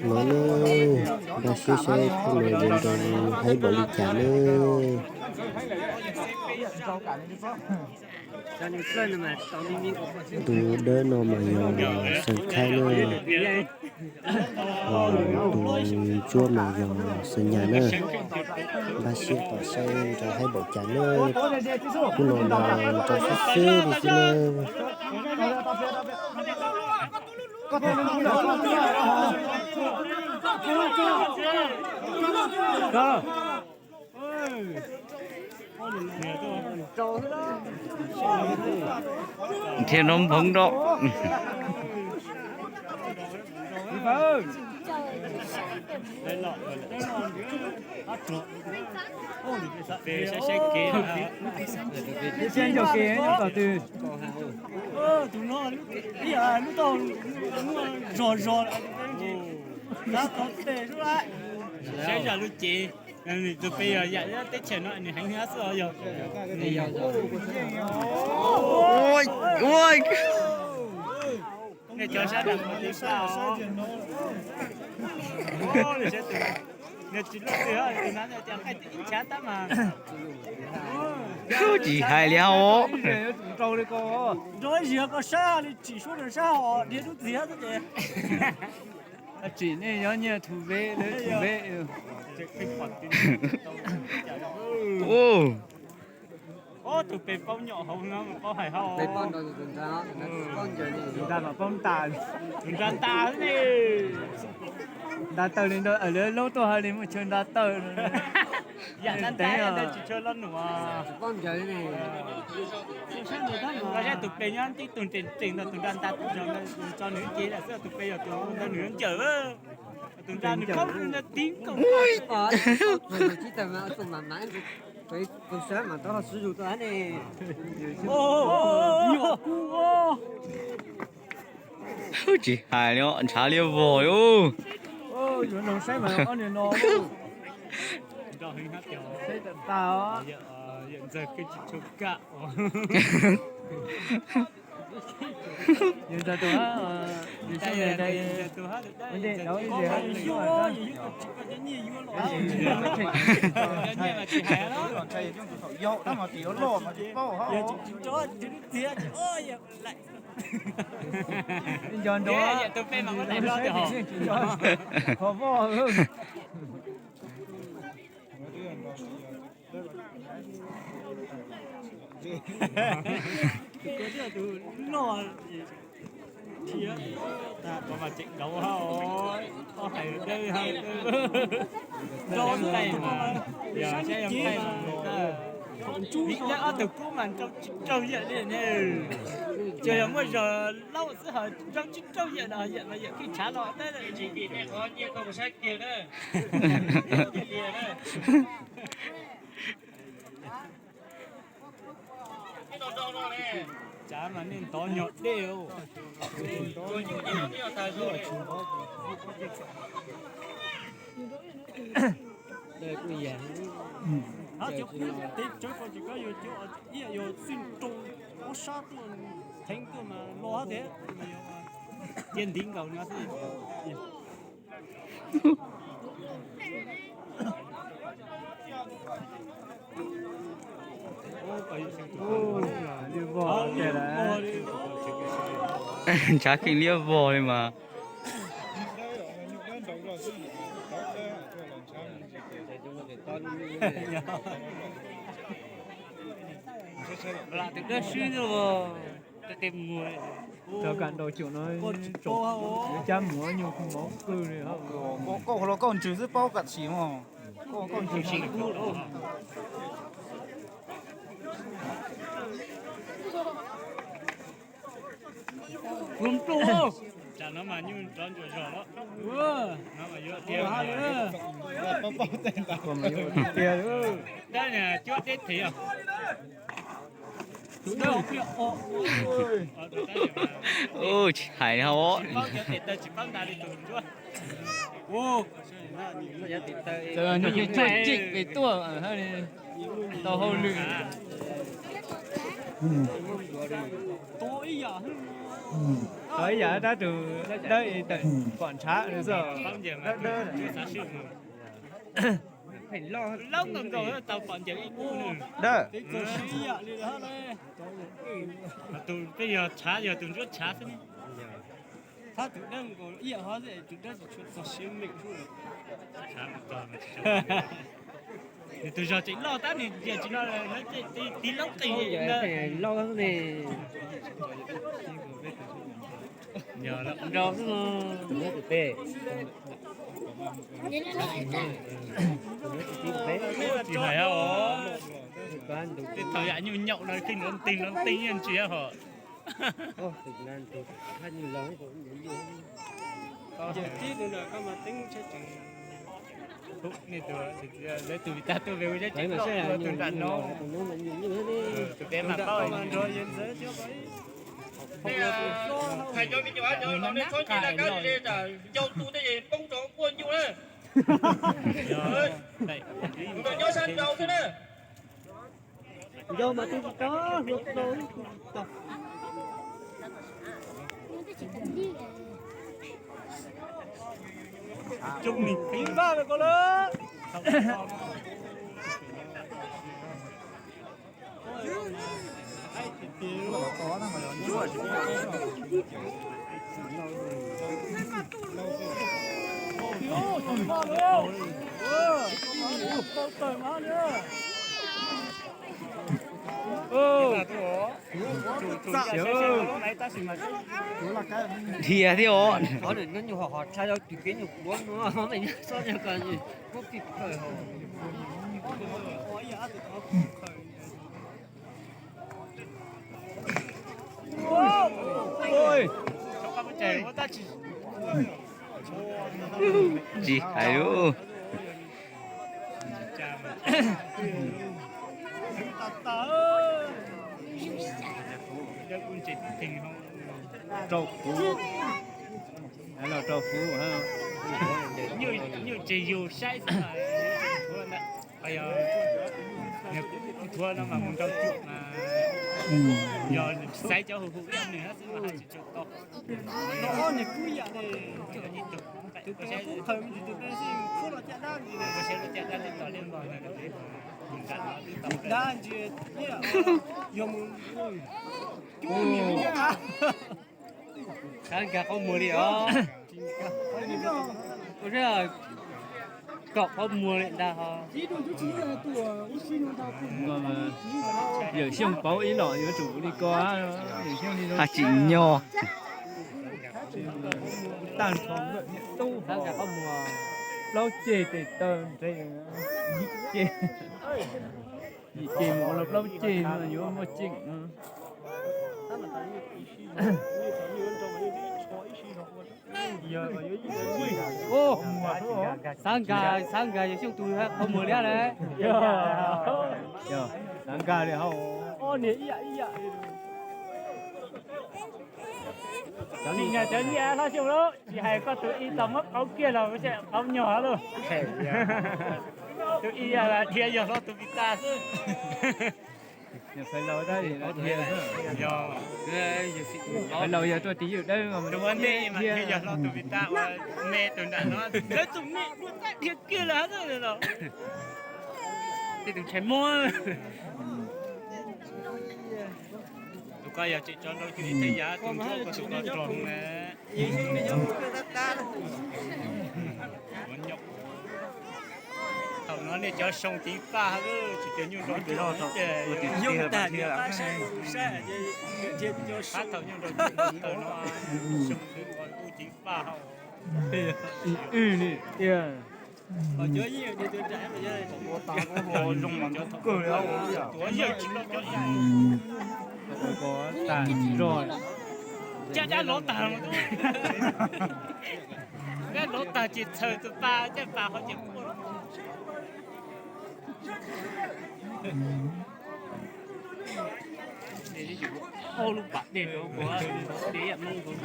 No na, npaj siab saib phooj ywg nrog haib npaum li cas na. Tus dawb no mas yog Xeem Khaib na. Tus ntsuab mas yog Xeem Nyas na. Npaj siab tom saib nrog haib npaum cas na. Hnub no mas nrau xwb xwb li xwb na. Thiaj no nphoov rau. Ib txhia ncaug kev nyob tom twg? Tus no ib yam lub tau zog zog, saib zam lub cev, tus pem yog yam teb chaws no nws heev xwb os yog. Nej cov sab nram qhov twg pom? Nws tsis luaj twg, tus no tias nqaij ib nchav tab mas. Tsis hais li os. Nrog ib zig koj sab li tsim suab rau sab hos dhia dub txiag xwb ces. Tsim nej nyob nyiaj thu ve lawv thu ve. Tus pem paub nyom hauv no mas paub hais hauv. Tus nra mas paub ntas, tus nra ntas xwb ne. Nta taw li ntawd lawv laub tuaj hais li muaj chaw nta taw. Yam nta ntas ntawd tsis tshua lo num. Koj saib tus pem nyob tib tug nrees nrees ntawd, tus nra nta tus zog ntawd tso nws ib ce lawm xwb, tus pem yog tus ntawd nws yuav ncaws. Tus nra nws khaub nws ntawd tib nkaus. Tsis hais li os, ntshav liab vog li. Yuav nug saib mas ob niag no. Saib tag tag os. Yus ntawd tus hab, yus xyov ntawd, ua ntej rau ib zig hab. Nco nrov, saib tus yeej tsis nco qhov voj. Tus ko thiab tus loj thiab. Tseem nkaus hab, ob hais dawb hab. Nqaij mas, yog saib yog nqaij mas, vim dab ob tug kub mas nrau tsis raug yawm li ne. Tsuas yog muaj zog laub xwb ho nrau tsis raug yawm los yawm mas yawm keej tshav los dawb. Tsav mas nej ntov nyog dej. Cov kub teb tsawv ko ces koj yuav cov ib yam yog txij rau ob sab tuaj theev tuaj mas los hab tiag. Cia ntiv nkaus no xwb. Ntshav kheej liab vog li mas. Rov kam ntaus caum no, yuav cab mus nyuag kuj mov kawg li. Koj los koj ntsws xwb paub kam tsis mog. Koj ntsws sim kub. Tsam no mas nyuj nrov ntsuas zog los. No mas yuav tiag. Tiag. Dab niag cuab teb thev os. Ub, tsis hais no. Txawm nyuam qhuav coj cim pem tuaj tau hauj lwm. Tau ib yam dab tus dawb tawm pom ntshav xwb. Dawb. Tus peb yog tshav, yog tus ntsuab tshav xwb. Nws tus zog tseem loj tab nws yog tsis loj, tiv laub qis loj ne. Nrau xwb. Tsis hais os. Tej thaum yam nyuj nyaum no khij nrov nteeg nrov nteeg yeej ntsia hos. Lawv tus vim tag tuaj ve ua zeb tseem loj ua tus nram no. Tus peb mas paub. Hais cov me nyuam nej txhob nce laj kab ze, yau tu tej poob rau quaj nyuj na. Tus nyob sab nraud xwb na. Yau mas tu tsis tau, hluas plaub tu tsis tau. Ib vaj ko lawm. Dhia thiab os. Nyuam qhuav tshaj tau tus peb nyuam qhuav no, xob ko muab pij khaws hos. Tsis hais lawm. Rau kuv, los rau kuv. Nyuj tsis yug saib xwb. Thuav no mas mus nrau cuam mas yog saib cov hu hu ib nws xwb mas haj tsis tshua tau. Ob niag kub yam ne, tus pem qub qhaws me ntsis, tus pem xwb khub los caj dab ntsis, saib los caj dab twb tau liab npog ntawd, dab ntsis thiab, yog mus cub niam me nyuam. Xav nkag qhov muag li os. Ua zeb kaum qhov muag li ntag ho. Yawm Xyooj pauv ib los yuav tsum li ko, Yawm Xyooj li no. Haj tsis nyog. Tag nrho tub ho plaub ceg tes taw nreg, yim ceg, yim ceg mus los plaub ceg no yuav muaj ceem. Xav nkag, xav nkag Yawm Xyooj tus qhov muag liab lawm. Xav nkag li hauv. Ob niag ib yam ib yam. Tsis nyog cov nyiaj Hlob Xyooj lauj, tsis hais koj tus ib tau muab qauv kiag los qauv nyog lauj. Tus ib dhia yog hlob tus pis tas xwb. Yog, yog, yog tuaj tiv yawm dawb tus ua ntej mas dhia yog hlob tus pis tas uas me tus nram no, tus me dua tab dhia kiag lawm los. Tej tus ntshai muab. Tus ko yog tseem tso nrau cwj ib tej yam tus ntsuab ko tus ko rog na. Thaum no nej cov soo tiv paj ha, tsis cov nyuj nrau cwj ces yoog tag nws qab saib saib, qab thaum nyuj nrau cwj taws no, soo tiv paj ha. Tuav yawg tsis tau cov, caj dab lov tag, dab lov tag ces txhaws tus pas, caj pas qhov ces quaj. Ob lub pas dej rau kuv, dej yam Hmoob kuv.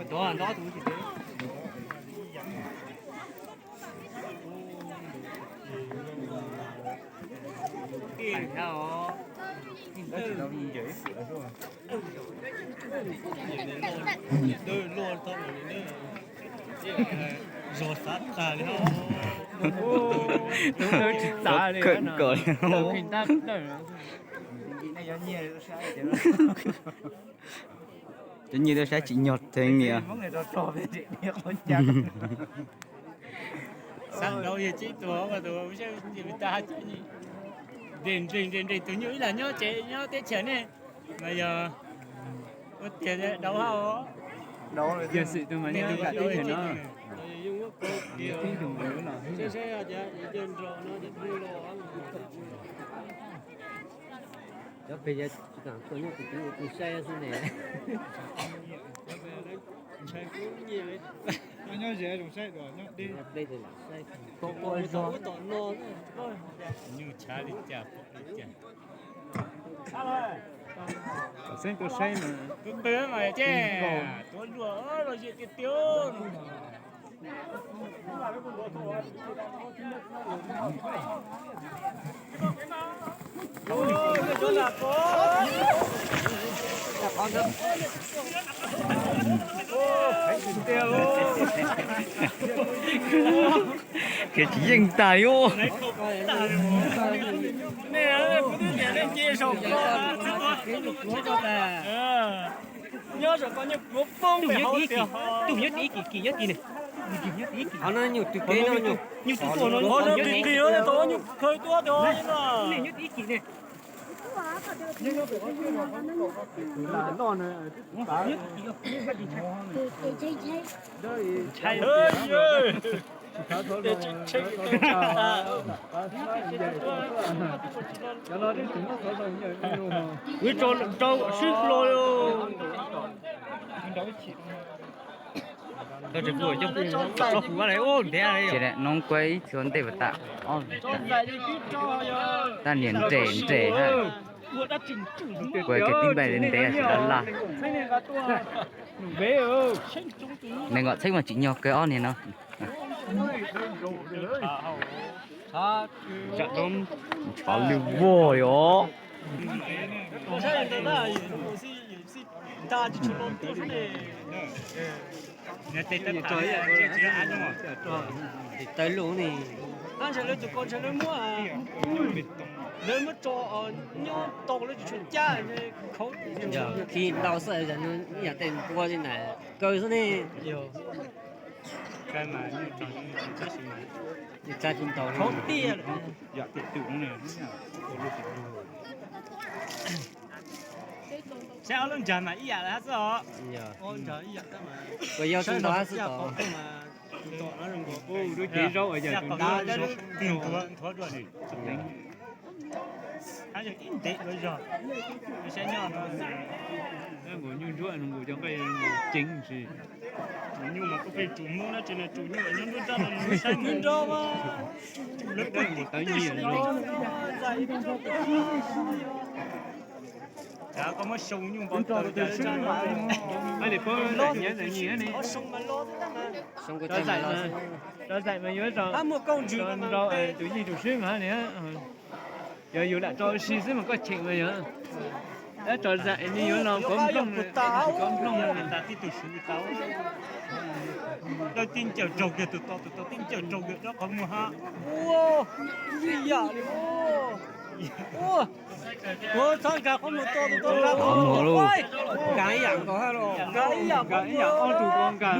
Nto nto tus tsis tau. Tiag os. Zog xav tag li. Tsis txav li. Cov nyiaj tuaj saib tsim nyog theeb niam. Xav ntau yog tsib tus, tus nreg nreg nreg tus nyuj ib lam nyob tsev nyob teb chaws ne, mas yog ua tiag dau hab os. Yog xwm tus mas nyob teb chaws no. Cov pem yog tsis kam tuaj nyob tus kwv tus saib xwb ne. Nyob ze zoo saib dua nyob deb. Nyuj chav li cas pom li cas. Xeeb tuaj saib mas. Pw pw mas ces tuav luag los yog tiag tiag. Khiav tsis yeej tas li. Nyob saum ko nyuj pluav poob pem hauv tiag. Tus nyob tim ib kis, kis nyob tim ne. Kis nyob tim ib kis. Qhov no nyuj twg kev no nyuj. Nyuj twg tuaj no nyuj kis nyob tim ib kis. Nyuj tim ib kis ne. Ntshai. Wb tso rau sib hlo. Ces noob kuab ib txhia ntej pas tas, tab niag nres nres hab. Kuv kiag tib npaig ntev tsis laj laj. Nees nkaum txheeb mas tsim nyog kawg ob niag no. Ntshov lwj vog li os. Tes taw lus ne, tab ntshai lawv tus ko ntshai lawv muab, lawv muab tso nyob tau lawv tsis tshua cab khauv. Khi ntau xwb, ib yam tej npua li ntawd kaw xwb ne. Tsa tsis tau khauv tiag. Saib ob lub ntsag mas ib yam lawm hab xwb os. Puas yog tus ntawd hab xwb os? Lub cev zaub nthuav dua li. Hab yog ib ntev ua zog. Saib nyob no, nkaus nyuj ntsuab nkaus cov nqaij ceev ntsis. Nyuj mas kuj pheej tsum Hmoob dab tsi no, tsum nyuj nyob nruab nrab no saib nrab mas. Lawv pheej tawv nyiam. Cas koj muab xyoo nyuj npau taws cas sib mas. Cov zaim mas yuav rau tus nyuj tus swb mas li. Yog yus lam tso ua si xwb mas koj cheem mas yog. Tab tso zaim li yuav los kov nplooj, kov nplooj. Lawv tib ncaws raug kiag tus to, tus to tib ncaws raug kiag rau qhov muag hab. Ua, ua, txhob nkag qhov muag to, tus to nkag qhov muag. Nkag ib yam nkaus hab los, nkag ib yam, nkag ib yam, ob tug ko nkag.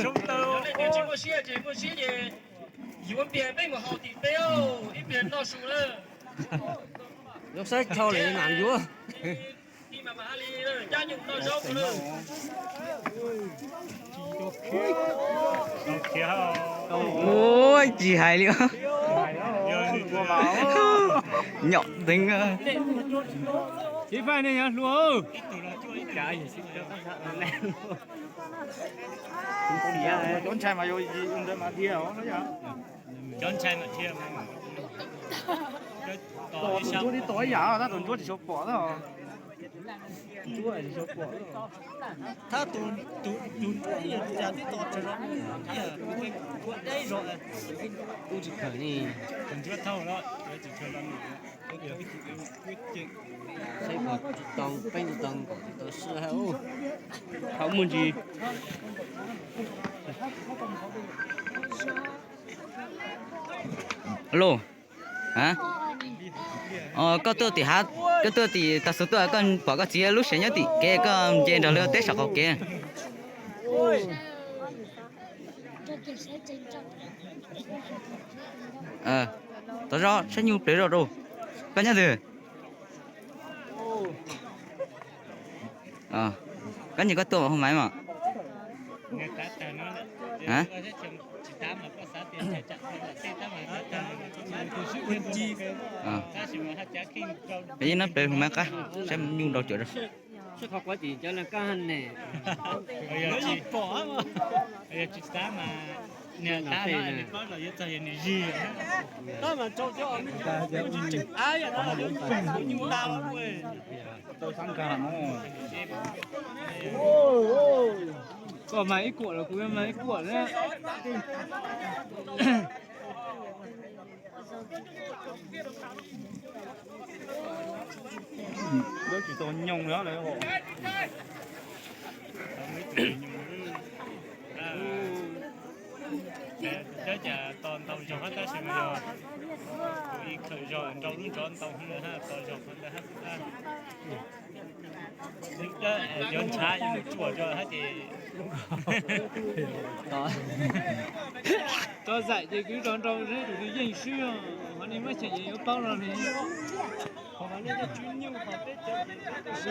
Zoo taw. Yuav npias peb mus haus tim peb, ib pliag noj su na. Zoo saib dhau lawm mam yuav. Ua tsis hais li. Nyom teev. Txiv Faij nej nyob hluas. Cov ntshai mas yus ntawd mas dhia os. Cov ntshai mas dhia. Tus ntsuab tib tos ib yam, tab tus ntsuab tsis tshua pom tab. Tus ntsuab tsis tshua pom. Thab tus, tus, tus ntsuab ib yam cas tib tos tsaws zog, ib yam ntsuab deb zog. Ub tsis khaws ne. Tus ntsuab thauj los tsis tshua los num. Saib puas tsis tau, peb tsis tau nkaum tsis tau sib hab. Thaum muaj ntsis. Alo. Koj tuaj tim hav, koj tuaj tim tag xus tuaj, koj pom koj txiv lub siav nyob tim kev, koj nce nrog lawv teb saum qaum kev. Tau zog saib nyuj plev zog rau. Koj nyob twg? Koj nyiam koj tuaj hu maiv mas. Peb yeej nab plev hu maiv qab saib nyuj nrau cuam rau. Koj mas ib kuam los kuv mas ib kuam na. Lawv tsis tau nyoog li. Cov cas tos ntau zog hab tab sis mas yog tus ib khawm zog nrau lub ntsov ntau hab tos zog qhov ntawd hab. Cov ntshav ib mus tsuam zog hab ces tso zaim ces kwv zog nrau seb tus twg yeej swb, qhov nej muab cheem ces yuav paub no ne. Qhov nej cov tswv nyuj qhov peb cov ces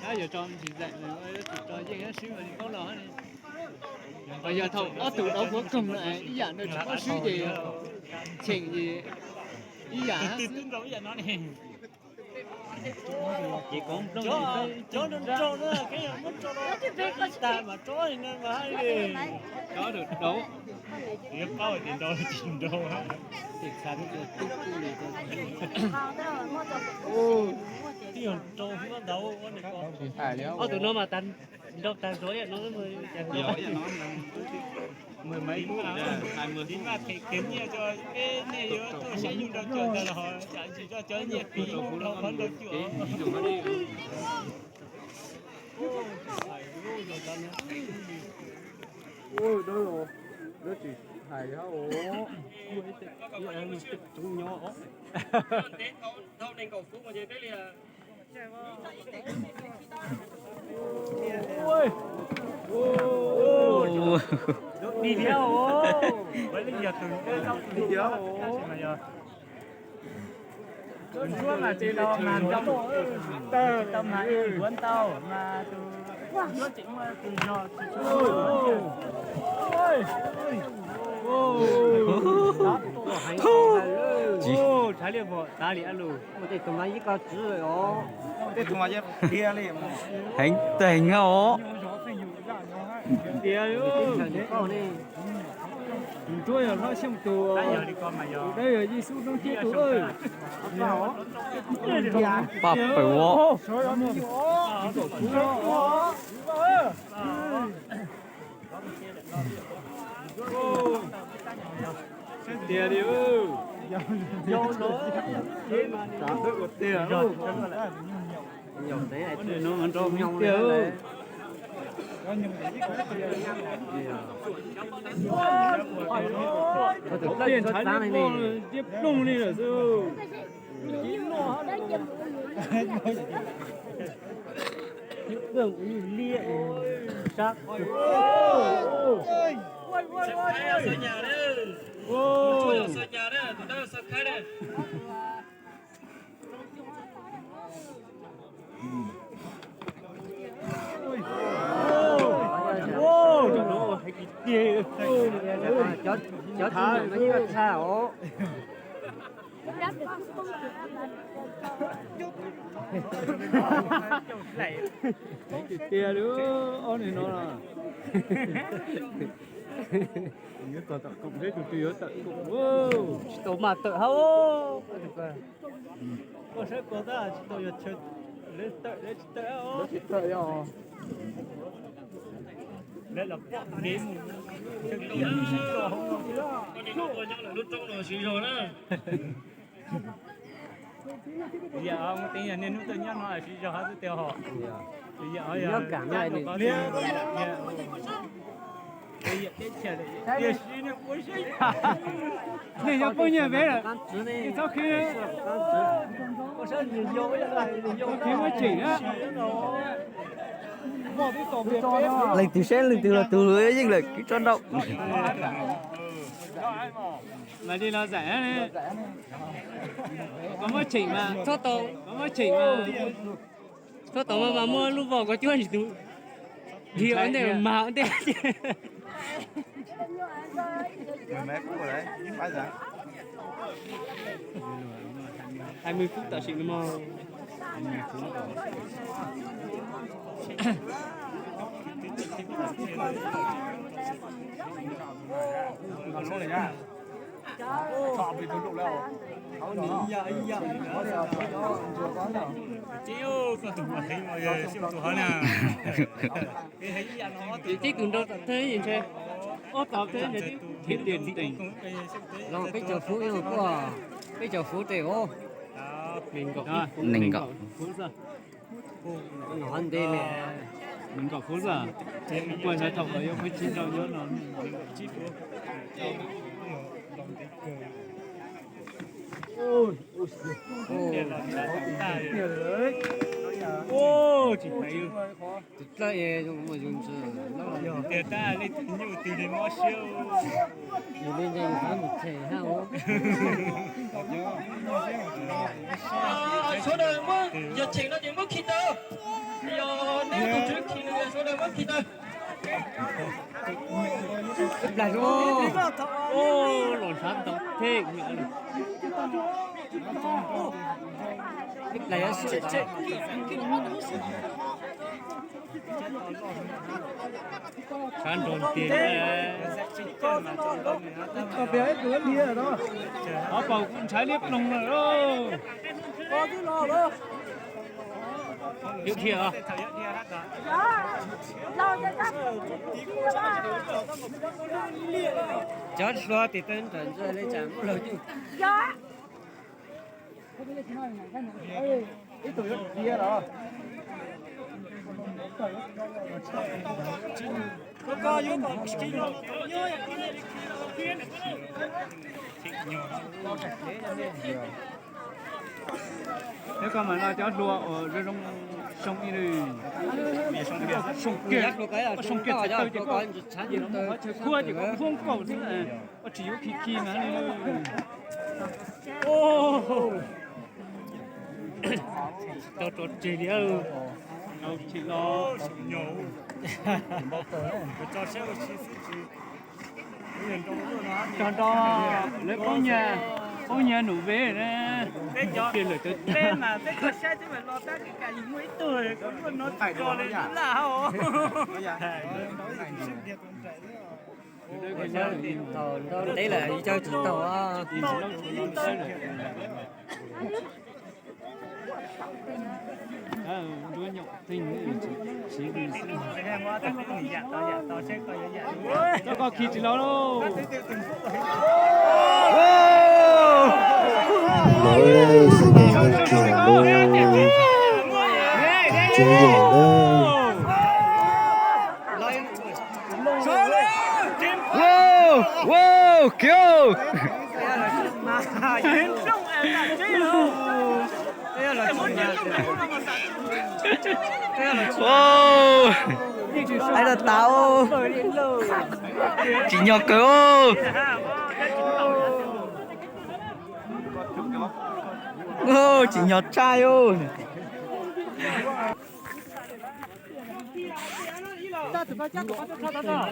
saib, yuav tso ntsis zaim, tso yeej swb mas nej paub no ne. Yog thaum ob tug dau huav koog no ib yam nws tsis paub swb ces cheem ces ib yam. Cov nrau nrau na, muab tso tag mas tso li no mas hais li. Cov dau, yuav paub tias nrau tsis nrau. Tib yog nrau ntau. Ob tug no mas nrau tag nrho no. Maj phem kiag nyiaj rau peb nej yuav tuaj saib nyuj nrau cuam ntawd los cas tsis tso cov nyiaj pib rau qhov nrau cuam. Ua dab los dab tsis hais hab os. Tub nyob os. Tus ntsuab mas tsis tau mas nrau, tsis tau mas ib npuav ntau mas tus ntsuab tseem muaj tus zog tsis tshua. Tshav liaj vog tav li ab lug. Tej tug mas yeej qia li os. Heev teeg os. Tias tus ntsuab yog Hlob Xyooj tus, tus dawb yog Yexus Nroob Ceeb tus. Paj pawg os. Tiag li. Nrog tiag. Tiaj ntshav liab ploog, liab ploog li lawm xwb. Liab sab. Cov tsis nyeem no yeej tshaj os. Tiag tiag li ob niag no. Tsis tau mas tawm hab. Koj saib koj tab tsis tau yog chaw, lawv tawm lawv tsis tawm. Lawv los pom kev mus, chaw tau sib zog, lub roob no sib zog na. Yam ua teev yog niaj hnub tuaj nyob no sib zog hab xwb tiag hos. Yam nyob kam na. Tiam sis nej pub siab yam, nej yog poj niam peb lawm, nej txhob khib, khib muab tseem na. Leej twg saib leej twg los tus yeej lawm kwv tsob nraum. Mas li no zaim, koj muab tseem mas, koj muab tseem mas, txhob tau mas muab lub voj koj cuab ntsis tus, dhia ua ntej mas ua ntej. Hai mươi phút tam sim no mog. Ces tus nrau tom thawj ntshe ob tom thawj ntshe twb khiav tiag ntees. Los peb caug fuv, peb caug fuv tes os. Nees nkaum. Nees nkaum fuv xwb. Kuj ntshai thaum kawg yuav pheej tsis nrau nyob no. Tsis pais. Tus dlawb es zoo mus zoo ntsws. Tias tab leej twg nyuj twg li mob siab. Yus li ntse yus xav mus them hab. Sawv daws muab yog cheem no ces muab khi tawm. Yog neb tus tswv khi no sawv daws muab khi tawm. Ib plag zoo. Los ntshav ntau thej. Ib plag yuav sib. Sab nrog tiag. Ob paus kuj ntshav liab ploog lawm. Yuav dhia os. Cov hluas tim tawg nram ntsa le tsam muaj laug cug. Thiab koj mas no cov hluas uas zoo zoo, soo ib lwm, soo kiag, soo kiag txhais taw ces koj, ces los mus qhov chaw khuab ces koj khuab nkaus xwb, koj tsis yuav khi khi mas li. Tsis tau tso tseg li. Tsis los. Tog nrog lawv poob nyiaj, poob nyiaj num ve na. Peb cov, peb mas peb cov saib twb los tab ka yus muaj ib tug kom luaj no tsis tso li laj hau. Tau ntev lawm yus caw tsis tau. Koj khi tsis los lauj. Lawv xav nyob hab kiag lauj. Tseeb yeem na. Wow, wow, kiag. Wow. Hais los tau. Tsim nyog kawg. Tsim nyog tshaj. Ntau cuam tes mas yog los kuv ntau.